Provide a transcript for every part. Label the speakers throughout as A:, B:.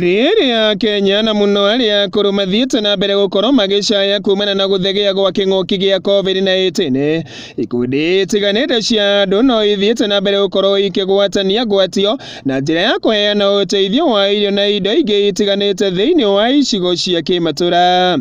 A: Rĩrĩa Kenya na mũno arĩa akũrũ mathiĩte na mbere gũkorwo magĩcaya kumana na gũthegea gwa kĩng'ũki gĩa COVID-19, ikundi itiganĩte cia andũ no ithiĩte na mbere gũkorwo ikĩgwatania ngwatio na njĩra ya kũheana ũteithio wa irio na indo ingĩ itiganĩte thĩinĩ wa icigo cia kĩmatũra.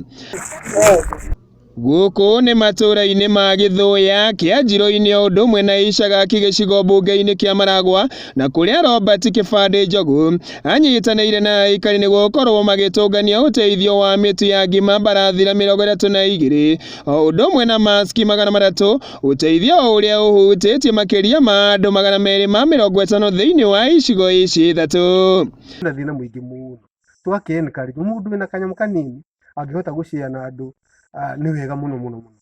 A: Gũkũ nĩ matũra-inĩ ma Gĩthũya, Kĩanjirũ-inĩ o ũndũ ũmwe na Icagaki gĩcigo mbunge-inĩ kĩa Maragwa na kũrĩa Robert Kĩbandĩ Njogu anyitanĩire na aikari nĩguo gũkorwo magĩtũngania ũteithio wa mĩtu ya ngima mbarathira 32 o ũndũ ũmwe na maski 300, ũteithio ũrĩa ũhutĩtie makĩria ma andũ 250 thĩinĩ wa icigo ici ithatũ.
B: Na thĩna mũingĩ mũno tũgakĩ encourage mũndũ wĩna kanyamũ kanini angĩhota gũshare na andũ, nĩ wega mũno mũno mũno,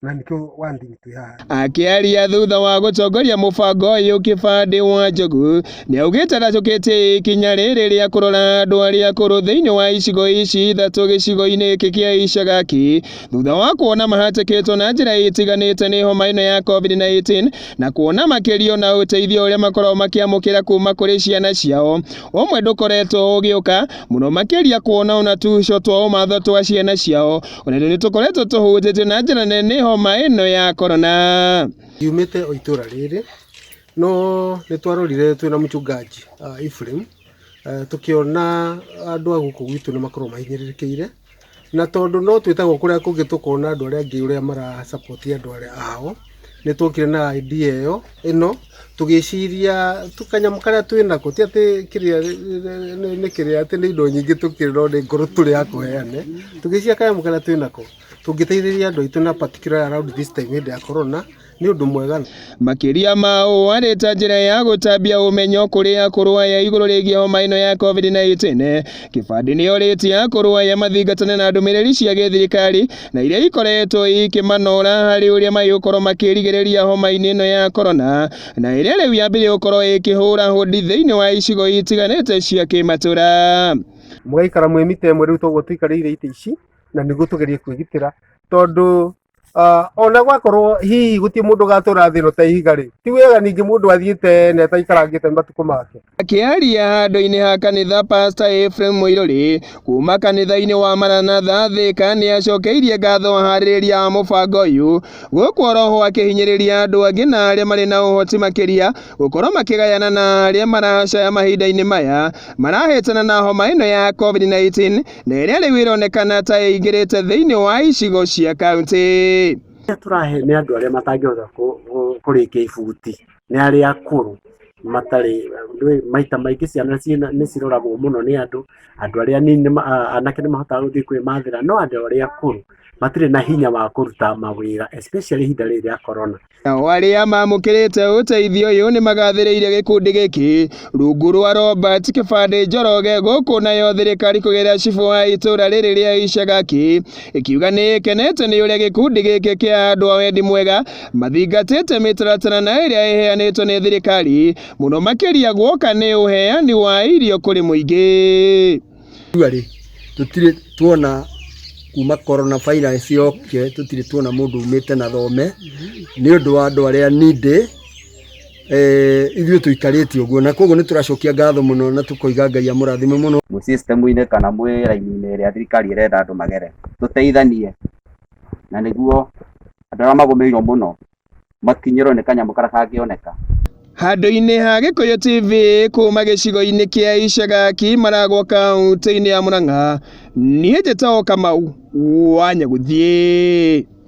B: na nĩkĩo one thing twĩ haha.
A: Akĩaria thutha wa gũtongoria mũbango ũyũ, Kĩbandĩ wa Njogu nĩaugĩte aracũkĩtie ikinya rĩrĩ rĩa kũrora andũ arĩa akũrũ thĩinĩ wa icigo ici ithatũ gĩcigo-inĩ gĩkĩ kĩa Icagaki thutha wa kuona mahatĩkĩtwo na njĩra itiganĩte nĩ homa ĩno ya COVID-19 na kuona makĩrio na ũteithio ũrĩa makoragwo makĩamũkĩra kuma kũrĩ ciana ciao ũmwe ndũkoretwo ũgĩũka mũno, makĩria kuona ona tuco twa ũmatho twa ciana ciao ona nĩ tũkoretwo tũhutĩtio na njĩra nene nĩ homa ĩno ya corona.
B: Yumĩte o itũra rĩrĩ, no nĩ twarorire twĩna mchungaji Ephraim, tũkĩona andũ a gũkũ gwitũ nĩ makoragwo mahinyĩrĩrĩkĩire, na tondũ no twĩtagwo kũrĩa kũngĩ tũkona andũ arĩa angĩ ũrĩa mara support andũ arĩa ao, nĩ twokire na idea ĩyo ĩno tũgĩciria kanyamũ karĩa twĩnako ti atĩ kĩrĩa nĩ kĩrĩa atĩ nĩ indo nyingĩ tũkĩrĩ, no nĩ ngoro tũrĩ ya kũheane. Tũgĩciria kanyamũ karĩa twĩnako tũngĩteithĩrĩria andũ aitũ na particular around this time, hĩndĩ ya corona, nĩ ũndũ mwega.
A: Makĩria ma ũũ, arĩ ta njĩra ya gũtambia ũmenyo kũrĩ akũrũ aya igũrũ rĩgiĩ homa ĩno ya COVID-19, Kĩbandĩ nĩorĩtie akũrũ aya mathingatane na ndũmĩrĩri cia gĩthirikari na iria ikoretwo ikĩmanora harĩ ũrĩa magũkorwo makĩrigĩrĩria homa-inĩ ĩno ya corona na ĩrĩa rĩu yambĩrĩria gũkorwo ĩkĩhũra hũndi thĩinĩ wa icigo itiganĩte cia kĩmatũra.
B: Mũgaikara mwĩ mita ĩmwe rĩu toguo tũikarĩire itĩ ici, na nĩguo tũgerie kwĩgitĩra, tondũ ona gwakorwo hihi gũtirĩ mũndũ ũgatũra thĩ ĩno ta ihiga rĩ, ti wega ningĩ mũndũ athiĩ tene ataikarangĩte matukũ make.
A: Akĩaria handũ-inĩ ha kanitha, Pastor Ephraim Mũirũrĩ kuma kanitha-inĩ wa Maranatha Thika nĩacokeirie ngatho aharĩrĩria a mũbango ũyũ gũkũ oroho akĩhinyĩrĩria andũ angĩ na arĩa marĩ na ũhoti makĩria gũkorwo makĩgayana na arĩa maracaya mahinda-inĩ maya marahĩtana na homa ĩno ya COVID-19 na ĩrĩa rĩu ĩronekana ta ĩingĩrĩte thĩinĩ wa icigo cia kaunti.
C: Arĩa tũrahe nĩ andũ arĩa matangĩhota kũrĩkia ibuti, nĩ arĩa akũrũ matarĩ maita maingĩ ciana nĩ ciroragwo mũno nĩ andũ arĩa anini, anake nĩ mahotaga gũthiĩ kwĩmathĩra, no andũ arĩa akũrũ matirĩ na hinya wa kũruta mawĩra, especially ihinda rĩrĩ rĩa corona.
A: Nao arĩa mamũkĩrĩte ũteithio ũyũ nĩmagathĩrĩirie gĩkundi gĩkĩ rungu rwa Robert Kĩbandĩ Njoroge, gũkũ nayo thirikari kũgerera cibũ wa itũra rĩrĩ rĩa Icagaki ĩkiuga nĩ ĩkenete nĩ ũrĩa gĩkundi gĩkĩ kĩa andũ a wendi mwega mathingatĩte mĩtaratara na ĩrĩa ĩheanĩtwo nĩ thirikari, mũno makĩria guoka nĩ ũheani wa irio kũrĩ mũingĩ.
D: Rĩ tũtirĩ tuona kuma corona virus yoke, tũtirĩ tuona mũndũ umĩte na thome nĩ ũndũ wa andũ arĩa needy. Ithuĩ tũikarĩte ũguo, na koguo nĩ tũracokia ngatho mũno na tũkoiga Ngai amũrathime mũno.
E: Mwĩ system-inĩ kana mwĩ raini-inĩ ĩrĩa thirikari ĩrenda andũ magere, tũteithanie na nĩguo andũ arĩa magũmĩirwo mũno makinyĩrwo nĩ kanyamũ karĩa kangĩoneka.
A: Handũ-inĩ ha Gĩkũyũ TV kuma gĩcigo-inĩ kĩa Icagaki, Maragwa, kaunti-inĩ ya Murang'a, niĩ njĩtagwo Kamau wa Nyagũthiĩ.